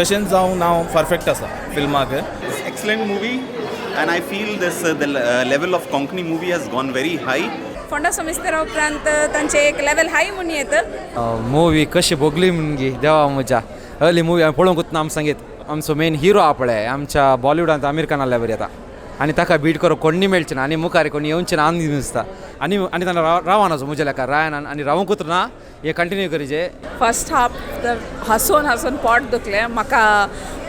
तशेंच जावन हांव परफेक्ट आसा फिल्माक. Excellent movie, and I feel this the level of Konkani movie has gone very high. Ponda सोमिस्तेरा उपरांत तांचे एक लेवल हाय म्हूण येत. मूवी कशी भोगली म्हणगी देवा म्हज्या. अर्ली मुवी हांवें पळोवंकूच ना. आम सांगीत आमचो मेन हिरो हा पळय, आमच्या बॉलिवूडांत आमिर खान आसल्या बरी आतां, आनी ताका बीट करूंक कोण्णी मेळचे ना आनी मुखार कोणी येवचे ना आनी दिसता. आनी आनी ताणें रावना म्हज्या लेखा रायनान आनी रावंकूच ना, हे कंटिन्यू करीजे. फर्स्ट हाफ तर हांसून हांसून पोट दुखलें म्हाका,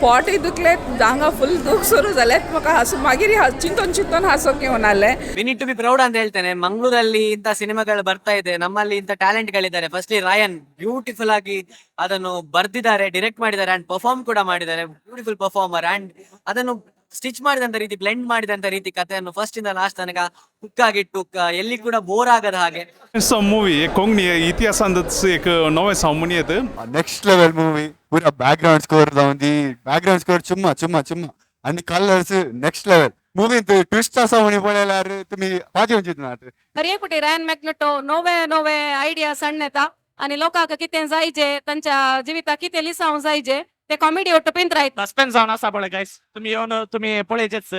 पोटूय दुखलें, हांगा फुल दूख सुरू जालें म्हाका हांसून. मागीर चिंतून चिंतून हांसूंक येवन आसलें. We need to be proud ಅಂತ ಹೇಳ್ತೇನೆ. ಮಂಗಳೂರಲ್ಲಿ ಇಂಥ ಸಿನಿಮಾಗಳು ಬರ್ತಾ ಇದೆ, ನಮ್ಮಲ್ಲಿ ಇಂಥ ಟ್ಯಾಲೆಂಟ್ ಗಳಿದ್ದಾರೆ. ಫಸ್ಟ್ಲಿ ರಾಯನ್ ಬ್ಯೂಟಿಫುಲ್ ಆಗಿ ಅದನ್ನು ಬರ್ದಿದ್ದಾರೆ, ಡಿರೆಕ್ಟ್ ಮಾಡಿದ್ದಾರೆ ಅಂಡ್ ಪರ್ಫಾರ್ಮ್ ಕೂಡ ಮಾಡಿದ್ದಾರೆ. Beautiful performer. ಅಂಡ್ ಅದನ್ನು ಸ್ಟಿಚ್ ಮಾಡಿದಂತ ರೀತಿ, ಬ್ಲೆಂಡ್ ಮಾಡಿದಂತ ರೀತಿ, ಕಥೆಯನ್ನು ಫಸ್ಟ್ ಇಂದ ಲಾಸ್ಟ್ ತನಕ ಹುಕ್ ಆಗಿಟ್ಟು ಎಲ್ಲಿ ಕೂಡ ಬೋರ್ ಆಗದ ಹಾಗೆ. ಮೂವಿ कोंकणी इतिहासांतच एक नवें सांगून येत. Next level movie. పూరా బ్యాక్గ్రౌండ్ స్కోర్ ఉంది. బ్యాక్గ్రౌండ్ స్కోర్ చుమ్మా చుమ్మా చుమ్మా. అన్ని colours next level. Movie twist असा म्हणी पळयल्यार तुमी पाजी चिंतनात. हर रायन मॅग्नेटो नवे नवे आयडिया सांडता आणि लोकांक कितें जायजे, तांच्या जिविताक कितें लिसांव जायजे, ते कॉमेडी ಒಟ್ಟು ಪಿಂತ್ರ. सस्पेन्स जावन आसा पळय गायस, तुमी येवन तुमी पळयचेच.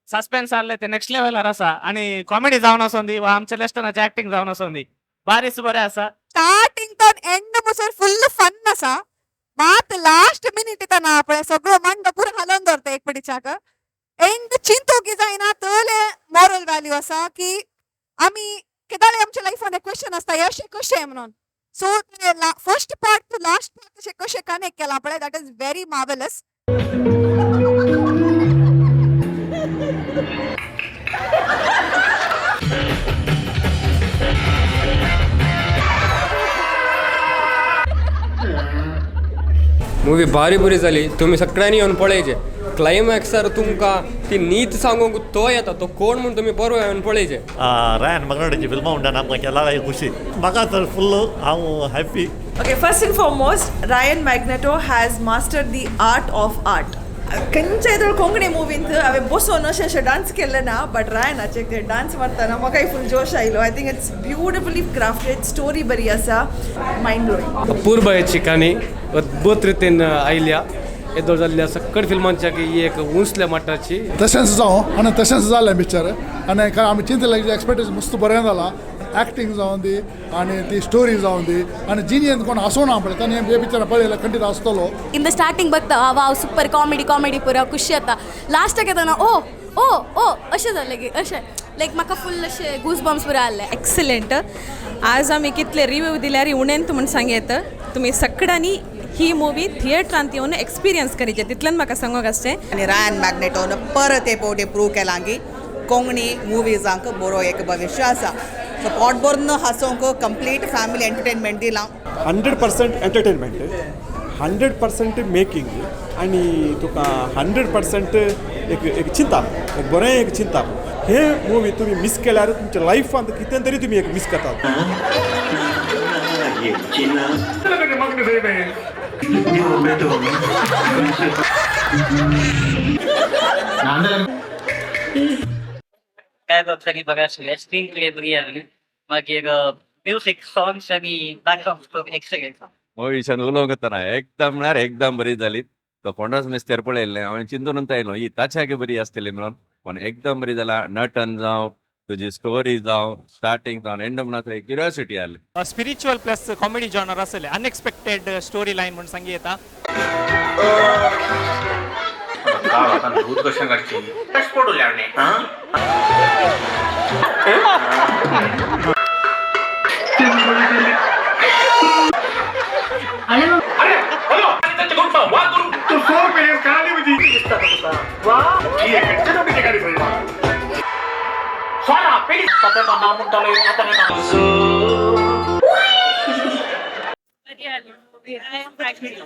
सस्पेन्स आहले ते नेक्स्ट लेवलार आसा आणि कॉमेडी जावन आसोन दी वा आमच्या लेस्टनाचे एक्टिंग जावन आसोन दी, बारीस बरें आसा. स्टार्टिंग तो एंड मुसर फुल फन आसा. मात लास्ट मिनिट येताना पळय सगळो मंड पुरो हालोवन दवरता एक पडिच्याक. एंड चिंतूंक जायना तले मॉरल व्हॅल्यू आसा की आमी केदाळे आमच्या लायफान एक क्वेश्चन आसता, हे अशें कशें म्हणून. So first part to last part अशें कशें कनेक्ट केलां पळय, that is very marvellous. Movie भारी बरी जाली, तुमी सगळ्यांनी येवन पळयचे. क्लायमॅक्सार तुमकां ती नीत सांगूंक तो येता, तो कोण म्हूण तुमी बरो येवन पळयचे. रायन मगनाडीची फिल्मां म्हणटा आमकां केला खुशी. म्हाका तर फुल्ल हांव happy. Okay, first and foremost, Ryan Magneto has mastered the art of art. खंयच्या इधर कोंकणी मुवींत हांवें बसोन अशें अशें डान्स केल्लें ना, बट रायनाचे ते डान्स मारतना म्हाकाय फूल जोश आयलो. I think it's beautifully crafted, story बरी आसा, मायंड ब्लोईंग. अपूर्बायेची काणी अद्भुत रितीन आयल्या. येदोळ जाल्ल्या सक्कड फिल्मांच्या ही एक उंचल्या मट्टाची. तशेंच जावं आनी तशेंच जालें पिक्चर. आनी कारण आमी चिंतलें एक्सपेक्टेशन मस्त बरें जालां. एक्टींग जावन दी आनी ती स्टोरी जावन दी आनी जिनियन कोण आसोना पळय ताणें हे पिक्चर पळयलें खंडीत आसतलो. In the starting बघता, वाव, सुपर कॉमेडी, कॉमेडी पुरा खुशी येता. लास्टाक येताना ओ ओ ओ अशें जालें की अशें लायक म्हाका फूल अशें गूज बम्स पुरा आसले. एक्सलेंट. आज आमी कितले रिव्यू दिल्यार उणेंत म्हूण सांग येता. तुमी सगळ्यांनी ही मुवी थिएटरांत येवन एक्सपिरियन्स करीचे, तितल्यान म्हाका सांगूंक आसचें. आनी रायन मॅग्नेटोन परत एक फावटी प्रूव केलां की कोंकणी मुवीजांक बरो एक भविश्य आसा. सो पोट भरून हांसोंक कंप्लीट फॅमिली एंटरटेनमेंट दिलां. 100% एंटरटेनमेंट, 100% मेकिंग आनी तुका 100% एक एक चिंताप, एक बरें एक चिंताप. हे मुवी तुमी मिस केल्यार तुमच्या लायफांत कितें तरी तुमी एक मिस करतात. काय सगळी बघा, स्क्रीन प्ले बरी आसली, मागीर म्युसीक, सॉंग्स आनी बॅकग्राउंड स्कोर एक्सलेंट. मूवी उलोवंक येतना एकदम म्हळ्यार एकदम बरी जाली. तो फोंडाच मिस्तेर पळयल्लें हांवें, चिंतून आयलो ही ताच्याक बरी आसतली म्हणून, पण एकदम बरी जाला. नटन जावं, तुजी स्टोरी जावं, स्टार्टींग जावन एंड म्हणून क्युरियोसिटी आसली. स्पिरिच्युअल प्लस कॉमेडी जॉनर आसले, अनएक्सपेक्टेड स्टोरी लायन म्हूण सांगी येता. भूत कशें काडची?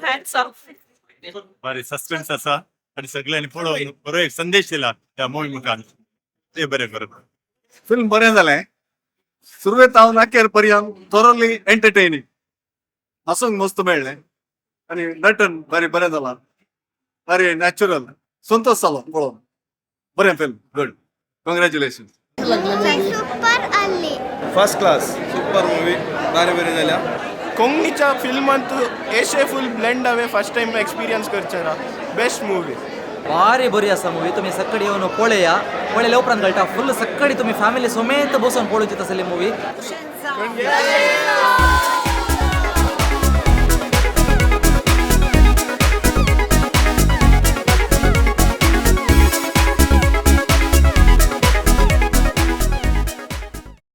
Hats off. बरें सस्पेन्स आसा आनी सगळ्यांनी पळोवन बरो एक संदेश दिला ह्या मुवी मुखार, ते बरें करून. फिल्म बरें जालें, सुरवेत हांव अखेर पर्यंत थोरोली एंटरटेनिंग, हांसूंक मस्त मेळ्ळें आनी नटन बरें बरें जालां, बरें नॅचरल, संतोश जालो पळोवन. बरें फिल्म, गुड, कॉंग्रॅच्युलेशन. सुपर आसली. फर्स्ट क्लास सुपर मुवी, भारी बरी जाल्या. कोंकणीच्या फिल्मांत एशे फूल ब्लेंड हांवें फर्स्ट टायम एक्सपिरियन्स करचें ना. Best movie. भारी बरी आसा मुवी, तुमी सक्कडी येवन पळया. पळयल्या उपरांत कळटा फूल सक्कडी तुमी फॅमिली समेत बसून पळोवची तसली मुवी.